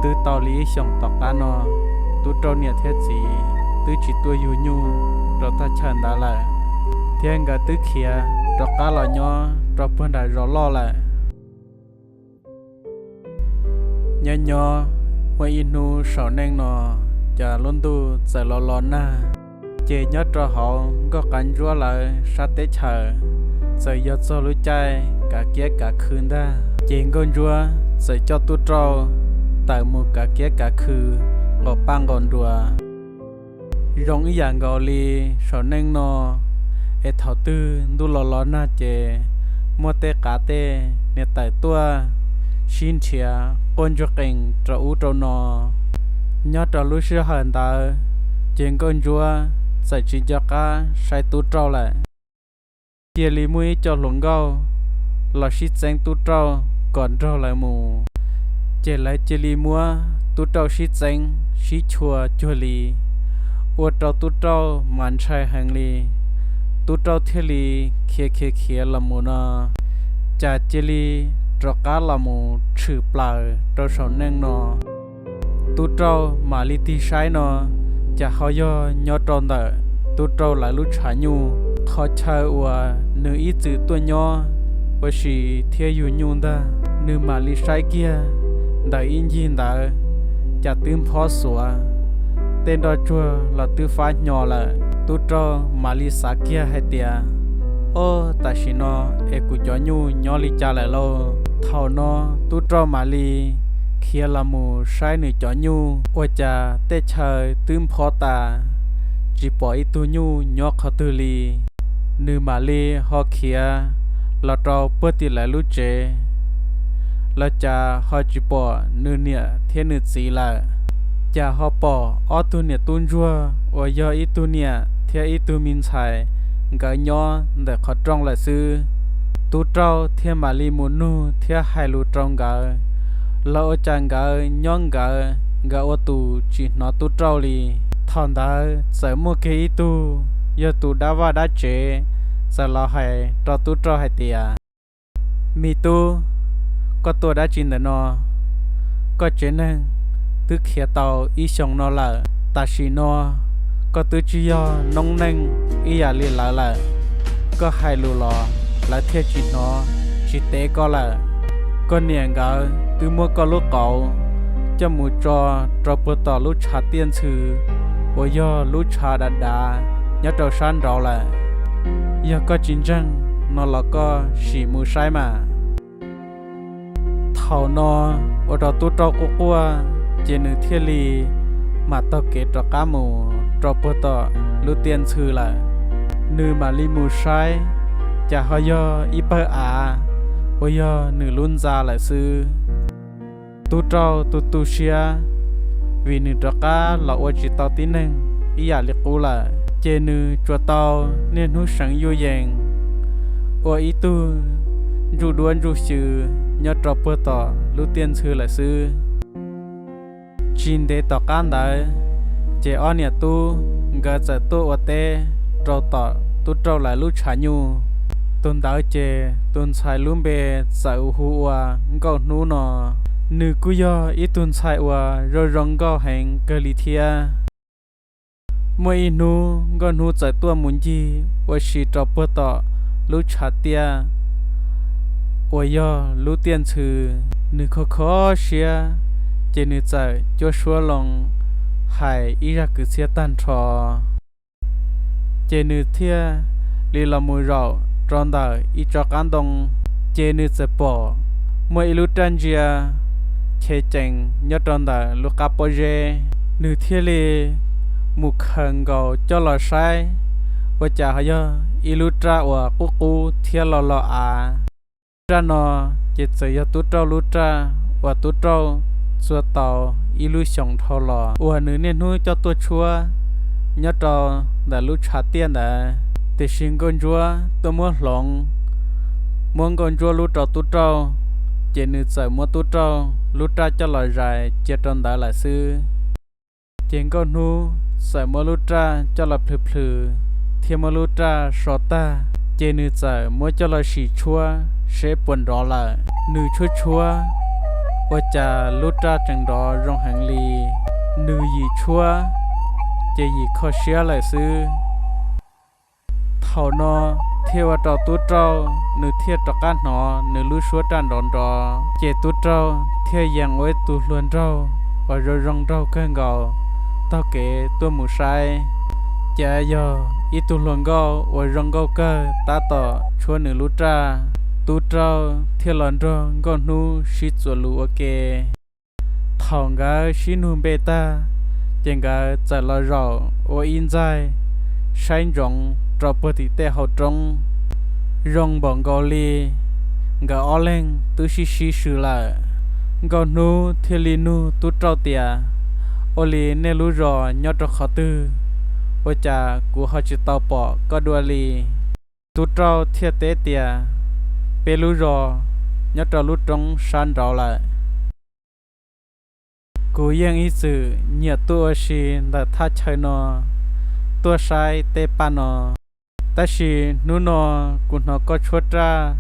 Twb tau li ib xyoos tom qab no, Tub Rauj niam thiab txiv twb tsis tuaj yug nyuj rau thaj chaw ntawd lawm, thiab nkawd twb khiav rov qab los nyob rau puag nram zos loj lawm. Nyob nyob muaj ib hnub saum neej no, cas lub ntuj txawm los los nag, ces nyob rau hauv Nkauj Qav Ntsuab lawv sab teb chaws txawm yog txog lub caij kav kiab kav khw ntag, ces Nkauj Ntsuab txawm coj Tub Rauj tawm mus kav kiab kav khw nqaus paj nqaus nruas. Zoo ib yam nkaus li saum neej no, es thaum twg ntuj los los nag ces muaj tej qav tej niam tawm tuaj sib nrhiav quaj ntsuag qees rau ub rau no. Nyob rau lub sij hawm ntawd, ces Nkauj Ntsuab txawm tsis nco qab saib Tub Rauj lawm. Cia li muaj ib co hluas nkauj los sib txeeb Tub Rauj kom nrog lawv mus, ces lawv cia li muab Tub Rauj sib txeeb sib chua cuag li, ua rau Tub Rauj mas ntshai heev li. Tub Rauj thiaj li khiav khiav khiav los mus no, cas cia li rov qab los mus tshwm plaws rau saum neej no. Tub Rauj mam li tig saib no, cas ho yog nyob rau ntawm Tub Rauj lawv lub tshav nyuj, qhov chaw uas nws ib txwm tuaj nyob ua si thiab yug nyuj ntag. Nws mam li saib kiag ntawm ib ncig ntawd, cas twb nphob xuav, tej nroj tsuag los twb fab hnyo lawm. Tub Rauj mam li xav kiag hais tias, ob, tam sim no es kuv cov nyuj nyob li cas lawm lauj? Thaum no Tub Rauj mam li khiav los mus saib nws cov nyuj, ua cas tej chaw twb nphob tas, tsis pom ib tug nyuj nyob qhov twg li. Nws mam li ho khiav los rau puag tim lawv lub tsev, los cas ho tsis pom nws niam thiab nws txiv lawm, cas ho pom ob tug niam tub ntsuag uas yog ib tug niam thiab ib tug me ntxhais, nkawd nyob ntawm qhov rooj lawm xwb. Tub Rauj thiaj mam li mus nug thiab hais lus rau nkawd, los ua cas nkawd nyob nkawd, nkawd ua tus tsis hnov Tub Rauj li. Thaum ntawd txawm muaj kiag ib tug yog tus dab vaj dab tsev txawm los hais rau Tub Rauj hais tias, me tub, koj tuaj dab tsi ntawm no? Koj tsev neeg twb khiav tau ib xyoos no lawm, tam sim no koj twb tsis yog noob neej ib yam li lawv lawm. Koj hais lus los lawv thiaj tsis hnov tsis teb koj lawm. Koj niam nkawd twb muab koj lub qauv coj mus tso rau puag tom lub tshav tiaj ntxhw uas yog lub tshav dav dav nyob rau sab nraud lawm. Yog koj tsis ntseeg no los koj sim mus saib mas. Thaum no ua rau Tub Rauj quaj quaj, ces nws thiaj li mam taug kev rov qab mus rau puag tom lub tiaj ntxhw lawm. Nws mam li mus saib, cas ho yog ib pawg av uas yog nws lub ntxa lawm xwb. Tub Rauj tu tu siab, vim nws rov qab los ua tsis tau tib neeg ib yam li qub lawm, ces nws tsuas tau niaj hnub seev yuj yees ua ib tug ntsuj duab ntsuj xyw nyob rau puag tom lub tiaj ntxhw lawm xwb. Tsis ntev tom qab ntawd, ces ob niam tub nkawd txawm tuaj ua teb rau tom Tub Rauj lawv lub tshav nyuj. Tus ntawd ces tus ntxhais lub npe txawm hu ua Nkauj Hnub no. Nws kuj yog ib tug ntxhais uas zoo zoo nkauj heev kawg li thiab. Muaj ib hnub Nkauj Hnub txawm tuaj mus ncig ua si rau puag tom lub tshav tiaj uas yog lub tiaj ntxhw. Nws kho kho siab, ces nws txawm cuab suab loo hais ib zaj kwv txhiaj tag nrho. Ces nws thiaj li los mus zaum rau ntawm ib tsob qab ntoo, ces nws txawm pom muaj ib lub raj ntsia che cees nyob rau ntawm lub qab pob zeb. Nws thiaj li mus khaws nkaus coj los saib, ua cas ho yog ib lub raj uas qub qub thiab los los av. Raj no ces txawm yog Tub Rauj lub raj uas Tub Rauj txua tau ib lub xyoos dhau los uas nws niaj hnub coj tuaj tshuab nyob rau ntawm lub tshav tiaj ntawd. Tiam sis Nkauj Ntsuab tuaj muab hloov, muab Nkauj Ntsuab lub rau Tub Rauj, ces nws txawm muab Tub Rauj lub raj coj los zais cia rau ntawd lawm xwb. Ces Nkauj Hnub txawm muab lub raj coj los plhws plhws thiab muab lub raj so tag, ces nws txawm muab coj los sim tshuab seb puas nrov lawm. Nws tshuab tshuab, Ua cas lub raj tseem nrov zoo heev li, nws yim tshuab ces yim kho siab lawm xwb. Thaum no thiaj ua rau tub rauj nws thiaj rov qab hnov nws lub suab raj nrov nrov, ces tub rauj thiaj yees ua ib tug hluas nraug uas zoo zoo nraug kawg nkaus taug kev tuaj mus saib. Cas yog ib tug hluas nkauj uas zoo nkauj kawg tab tom tshuab nws lub raj. Tub rauj thiaj los nrog Nkauj Hnub sib txuas lus ua ke. Thaum nkawd sib nug npe tag, ces nkawd txawm los zaum ua ib ntxaig saib ntsoov rau puag tim tej hauv roob. Zoo npaum nkaus li nkawd ob leeg twb sib sib swm lawm. Nkauj Hnub thiaj li nug tub rauj tias, ua li nej lub zos nyob rau qhov twg, ua cas kuv ho tsis tau pom koj dua li? Tub rauj thiaj teb tias, peb lub zos nyob rau lub roob sab nraud lawm. Kuv yeej ib txwm nyiam tuaj ua si ntawm thaj chaw no, tuaj saib tej paj no. Tab sis hnub no kuv hnov koj tshuab raj,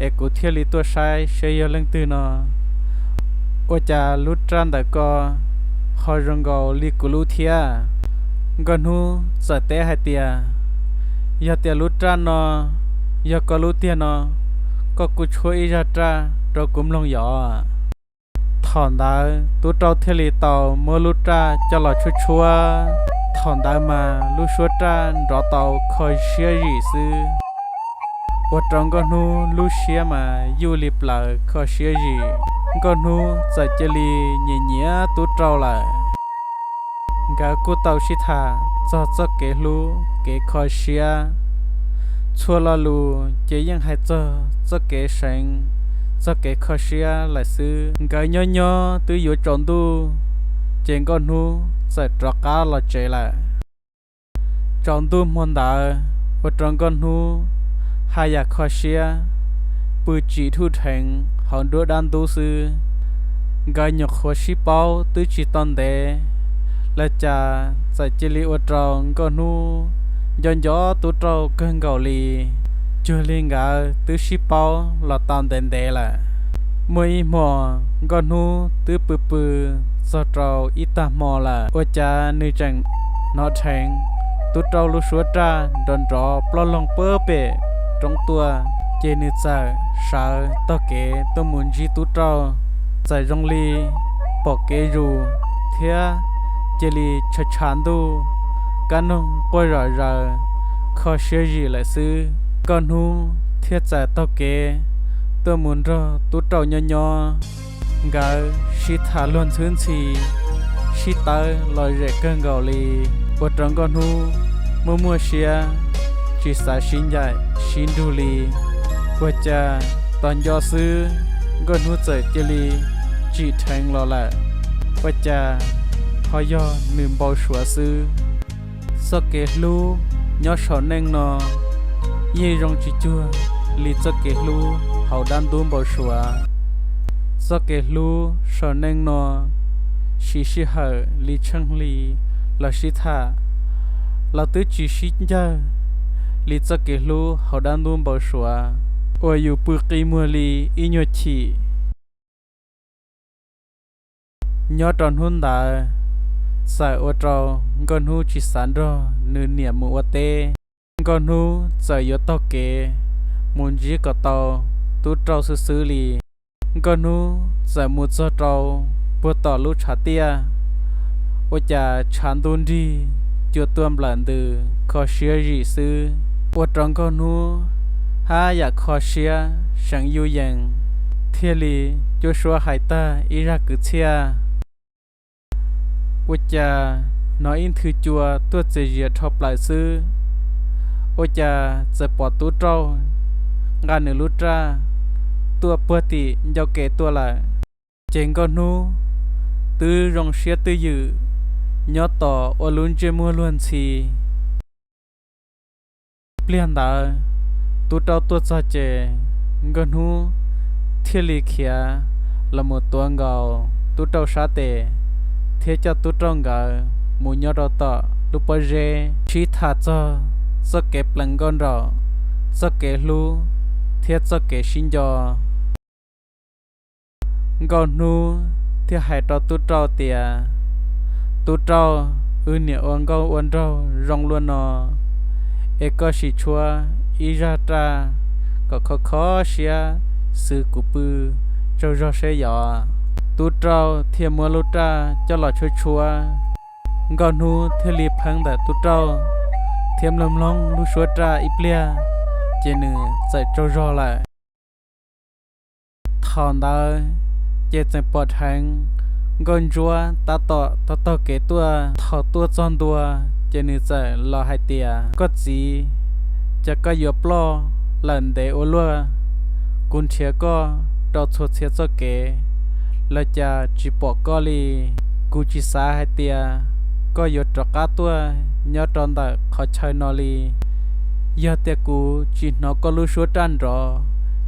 es kuv thiaj li tuaj saib saib yog leej twg no. Ua cas lub raj ntawm ko ho zoo nkaus li kuv lub thiab? Nkauj Hnub txawm teb hais tias, yog tias lub raj no yog koj lub tiag no, koj kuj tshuab ib zaj raj rau kuv mloog yom. Thaum ntawd tub rauj thiaj li tau muab lub raj coj los tshuab tshuab. Thaum ntawd mas lub suab raj nrov tau kho siab zim xwb. Ua rau Nkauj Hnub lub siab mas yuj li plaws kho siab zim. Nkauj Hnub txawm cia li nyiam nyiam tub rauj lawm. Nkawd kuj tau sib tham txog txoj kev hlub kev kho siab. Txhua lo lus ces yeej hais txog txoj kev seev, txoj kev kho siab lawm xwb. Nkawd nyob nyob twb yuav tsaus ntuj, ces Nkauj Hnub txawm rov qab los tsev lawm. Tsaus ntuj hmo ntawd ua rau Nkauj Hnub haj yam kho siab, pw tsim dhuj dheev hauv nruab dab ntub xwb. Nkawd nyuam qhuav sib paub twb tsis tau ntev, los cas txawm cia li ua rau Nkauj Hnub nco nco tub rauj kawg nkaus li, cuag li nkawd twb sib paub los tau ntev ntev lawm. Muaj ib hmo Nkauj Hnub twb pw pw txog rau ib tag hmo lawm, ua cas nws tseem hnov dheev tub rauj lub suab raj nrov nrov plaub loog puag pem roob tuaj, ces nws txawm sawv taug kev tuaj mus ntsib tub rauj. Txawm zoo li pom kev zus thiab cia li tshav tshav ntuj, kab noog quaj zom zaws, kho siab zim lawm xwb. Nkauj Hnub thiaj txawm taug kev tuaj mus nrog tub rauj nyob nyob. Nkawd sib tham luag ntxhwb ntxhi, sib tawb lom zem kawg nkaus li, ua rau Nkauj Hnub muaj muaj siab, tsis xav sib ncaim sib nrug li. Ua cas tos nco xwb, Nkauj Hnub txawm cia li tsim dheev los lawm. Ua cas ho yog nws npau suav xwb. Txoj kev hlub nyob saum neej no yeej zoo tsis cuag li txoj kev hlub hauv dab ntub npau suav. Txoj kev hlub saum neej no, siv sij hawm li tsheej hli los sib tham los twb tsis sib ncawg li txoj kev hlub hauv dab ntub npau suav uas yus pw qi muag li ib nyuag chim. Nyob rau hnub ntawd, txawm ua rau Nkauj Hnub tsis xav nrog nws niam mus ua teb. Nkauj Hnub txawm yuav taug kev mus ntsib kom tau tub rauj xwb xwb li. Nkauj Hnub txawm mus txog rau puag tom lub tshav tiaj, ua cas tshav ntuj nrig cua tuaj nplawm ntws kho siab zim xwb, ua rau Nkauj Hnub haj yam kho siab seev yuj yees, thiaj li cuab suab hais tag ib zaj kwv txhiaj. Ua cas hnov ib nthwv cua tuaj txias zias dhau plaws xwb, ua cas txawm pom tub rauj nqa nws lub raj tuaj puag tim ncauj kev tuaj lawm. Ces Nkauj Hnub twb zoo siab twj ywm nyob tos ua lub ntsej muag luag ntxhi. Pliag ntawd, tub rauj tuaj txog ces Nkauj Hnub thiaj li khiav los mus tuav nkaus tub rauj sab tes thiab coj tub rauj nkawd mus nyob rau tom lub pob zeb sib tham txog txoj kev plees nkauj nraug, txoj kev hlub thiab txoj kev sib nco. Nkauj Hnub thiaj hais rau Tub Rauj tias, Tub Rauj, wb niam ua nkauj ua nraug zoo luaj no, es koj sim tshuab ib zaj raj kom kho kho siab xwb kuv pw tsaug zog seb yog. Tub Rauj thiaj muab lub raj coj los tshuab tshuab. Nkauj Hnub thiaj li pheev ntawm Tub Rauj thiab mloog mloog lub suab raj ib pliag, ces nws txawm tsaug zog lawm. Thaum ntawd ces txawm pom dheev Nkauj Ntsuab tab tom taug taug kev tuaj. Thaum tuaj txog ntua, ces nws txawm los hais tias, Koj txiv, cas koj yuav ploj lawm ntev ua luaj? Kuv nrhiav koj rau txhua txhia txoj kev los cas tsis pom koj li. Kuv tsis xav hais tias koj yuav rov qab tuaj nyob rau ntawm qhov chaw no li. Yog tias kuv tsis hnov koj lub suab raj nrov,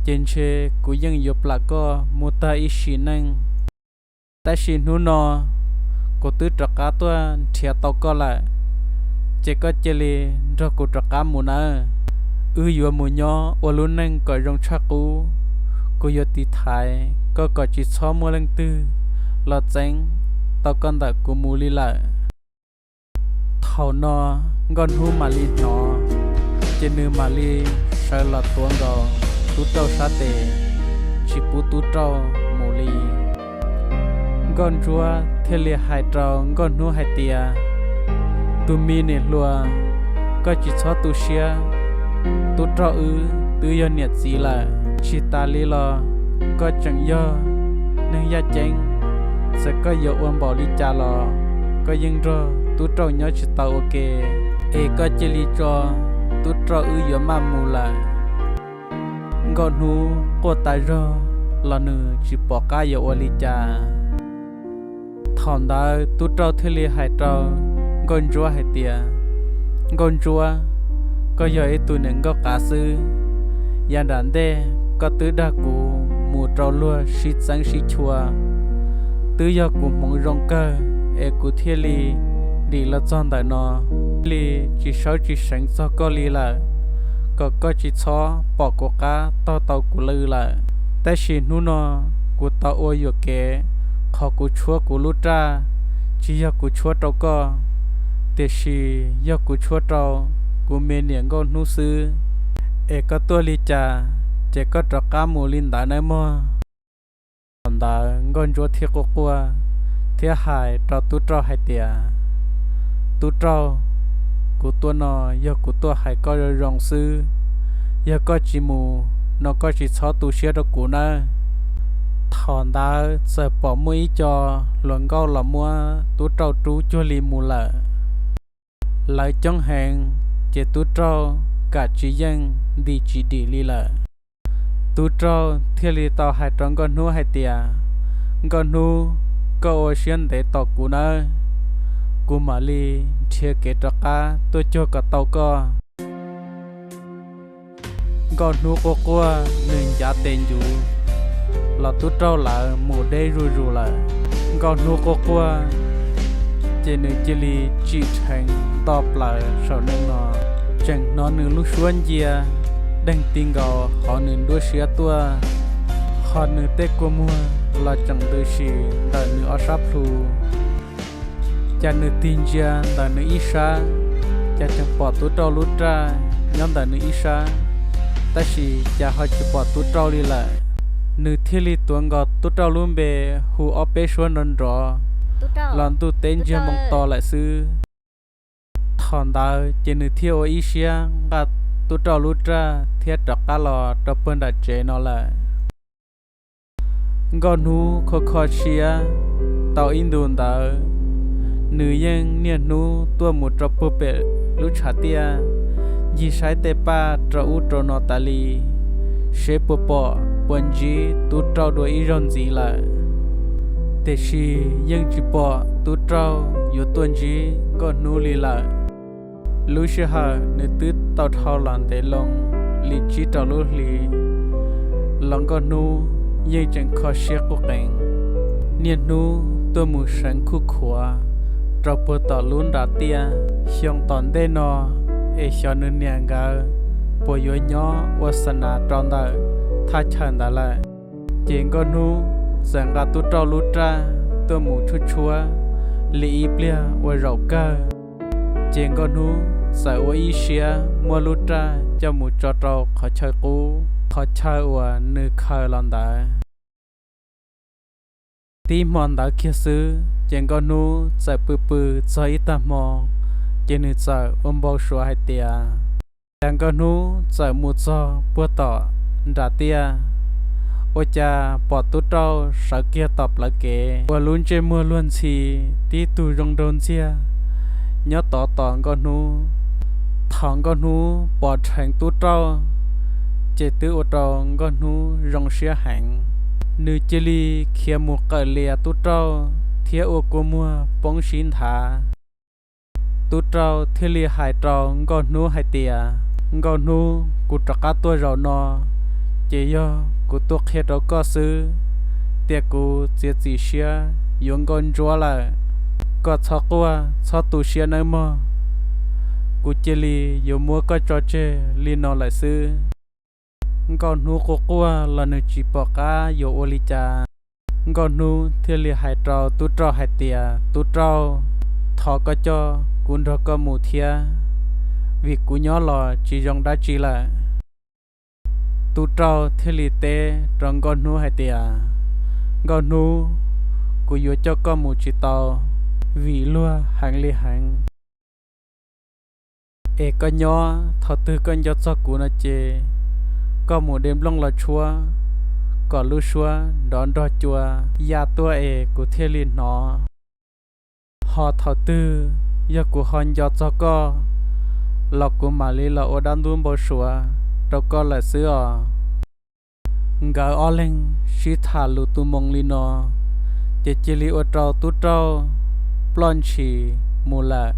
ces ntshe kuv yeej yuav plam koj mus tag ib sim neej. Tab sis hnub no kuv twb rov qab tuaj nrhiav tau koj lawm, ces koj cia li nrog kuv rov qab mus nawb. Wb yuav mus nyob ua lub neej kom zoo tshaj qub. Kuv yuav tiv thaiv koj kom tsis txhob muaj leej twg los txeeb tau koj ntawm kuv mus li lawm. Thaum no Nkauj Hnub mam li hnov, ces nws mam li sawv los tuav nkaus Tub Rauj sab tes, tsis pub Tub Rauj mus li. Nkauj Ntsuab thiaj li hais rau Nkauj Hnub hais tias, Tus me niam hluas, koj tsis txhob tu siab. Tub Rauj wb twb yog niam txiv lawm, tsis tas li los koj tseem yog neeg yaj ceeb. Txawm koj yuav ua npaum li cas los koj yeej nrog Tub Rauj nyob tsis tau ua ke, es koj cia li tso Tub Rauj wb yuav maj mus lawm. Nkauj Hnub quaj tas zog los nws tsis pom qab yuav ua li cas. Thaum ntawd Tub Rauj thiaj li hais rau Nkauj Ntsuab hais tias, Nkauj Ntsuab, koj yog ib tug niam nkauj qav xwb. Yav nram ntej koj twb dag kuv mus rau luag sib txeeb sib chua, twb yog kuv hmoov zoo kawg es kuv thiaj li dim los txog ntawm no, thiaj li tsis sawb tsis seev txog koj li lawm, kom koj tsis txhob pom kuv qab taug tau kuv lw lawm. Tab sis hnub no kuv tau ua yuam kev, qhov kuv tshuab kuv lub raj tsis yog kuv tshuab rau koj, tiam sis yog kuv tshuab rau kuv me niam Nkauj Hnub xwb. Es koj tuaj li cas ces koj rov qab mus li ntawd nawb mog. Thaum ntawd Nkauj Ntsuab thiaj quaj quaj thiab hais rau Tub Rauj hais tias, Tub Rauj, kuv tuaj no yog kuv tuaj hais koj zoo zoo xwb. Yog koj tsis mus no koj tsis txhob tu siab rau kuv nawb. Thaum ntawd txawm pom muaj ib co hluas nkauj los muab Tub Rauj rub cuag li mus lawm. Lawv coob heev, ces Tub Rauj kam tsis yeej nti tsis dim li lawm. Tub Rauj thiaj li tau hais rau Nkauj Hnub hais tias, Nkauj Hnub, koj ua siab ntev tos kuv nawb, kuv mam li nrhiav kev rov qab tuaj cuag kom tau koj. Nkauj Hnub quaj quaj nws ncav tes ncuv los Tub Rauj lawv mus deb zuj zus lawm. Nkauj Hnub quaj quaj, ces nws cia li tsim dheev nto plaws saum neej no, tseem hnov nws lub suab ncia deeg ti nkaus hauv nws nruab siab tuaj, ho nws tej kua muag los tseem ntws si ntawm nws ob sab plhu. Cas nws tig ntsia ntawm nws ib sab, cas tseem pom Tub Rauj lub raj nyob ntawm nws ib sab, tab sis cas ho tsis pom Tub Rauj li lawm. Nws thiaj li tuav nkaus Tub Rauj lub npe hu ob peb suab nrov nrov los ntuj teb ntsiag moo to lawm xwb. Thaum ntawd ces nws thiaj ua ib siab nqa Tub Rauj lub raj thiab rov qab los rau puag nram tsev no lawm. Nkauj Hnub kho kho siab tau ib ntus ntawd, nws yeej niaj hnub tuaj mus rau puag pem lub tshav tiaj, ncig saib tej paj rau ub rau no tas li, seb puas pom puas ntsib Tub Rauj dua ib zaug ntxiv lawm. Tiam sis yeej tsis pom Tub Rauj yuav tuaj ntsib Nkauj Hnub li lawm. Lub sij hawm nws twb tau dhau los ntev loo li tsib rau lub hli los Nkauj Hnub yeej tseem kho siab quj qees, niaj hnub tuaj mus seev khuj khuav rau puag tom lub nrad tiaj. Xyoo tom ntej no es xyov nws niam nkawd puas yuav nyob ua xa nas rau ntawm thaj chaw ntawd lawm. Ces Nkauj Hnub txawm nqa Tub Rauj lub raj tuaj mus tshuab tshuab li ib pliag ua zaum kawg, ces Nkauj Hnub txawm ua ib siab muab lub raj coj mus tso rau qhov chaw qub, qhov chaw uas nws khaws los ntawd. Tib hmo ntawd kiag xwb ces Nkauj Hnub txawm pw pw txog ib tag hmo, ces nws txawm ua npau suav hais tias, cas Nkauj Hnub txawm mus txog puag tom nram tiaj, ua cas pom Tub Rauj sawv kiag tom plawv kev ua lub ntsej muag luag ntxhi, tib tug zoo nraug ntxiag nyob tod tos Nkauj Hnub. Thaum Nkauj Hnub pom dheev Tub Rauj, ces twb ua rau Nkauj Hnub zoo siab heev. Nws cia li khiav mus qawm lias Tub Rauj thiab ua kua muag poob sib nthav. Tub Rauj thiaj li hais rau Nkauj Hnub hais tias, Nkauj Hnub, kuv rov qab tuaj zaum no, ces yog kuv tuaj qhia rau koj xwb, tias kuv txiav txim siab yuav Nkauj Ntsuab lawm. Koj txhob quaj txhob tu siab nawb mog, kuv cia li yuav muab koj tso tseg li no lawm xwb. Nkauj Hnub quaj quaj los nws tsis pom qab yuav ua li cas. Nkauj Hnub thiaj li hais rau Tub Rauj hais tias, Tub Rauj, thov koj coj kuv nrog koj mus thiab, vim kuv nyob los tsis zoo dab tsi lawm. Tub Rauj thiaj li teb rau Nkauj Hnub hais tias, Nkauj Hnub, kuv yuav coj koj mus tsis tau, vim luag heev li heev. Es koj nyob, thaum twg koj nco txog kuv no ces koj mus de nplooj los tshuab kom lub suab nrov nrog cua ya tuaj es kuv thiaj li hnov. Ho thaum twg yog kuv ho nco txog koj los kuv mam li los ua dab ntub npau suav rau koj lawm xwb os. Nkawd ob leeg sib tham lus tu moo li no, ces cia li ua rau Tub Rauj ploj ntshis mus lawm,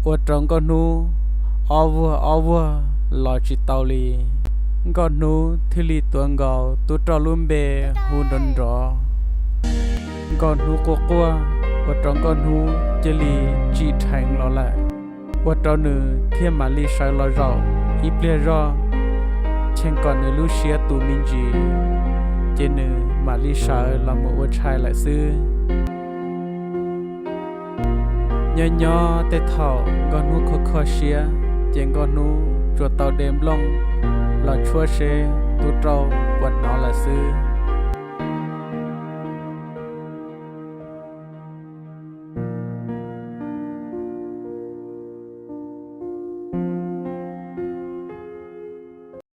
ua rau Nkauj Hnub ob vuag ob vuag los tsis tau li. Nkauj Hnub thiaj li tuav nkaus Tub Rauj lub npe hu nrov nrov. Nkauj Hnub quaj quaj, ua rau Nkauj Hnub cia li tsim dheev los lawm, ua rau nws thiaj mam li sawv los zaum ib pliag zoj, cheem kom nws lub siab tu me ntsis, ces nws mam li sawv los mus ua tshais lawm xwb. Nyob nyob tej thaum Nkauj Hnub kho kho siab, ces Nkauj Hnub tsuas tau de nplooj los tshuab seb Tub Rauj puas hnov lawm xwb.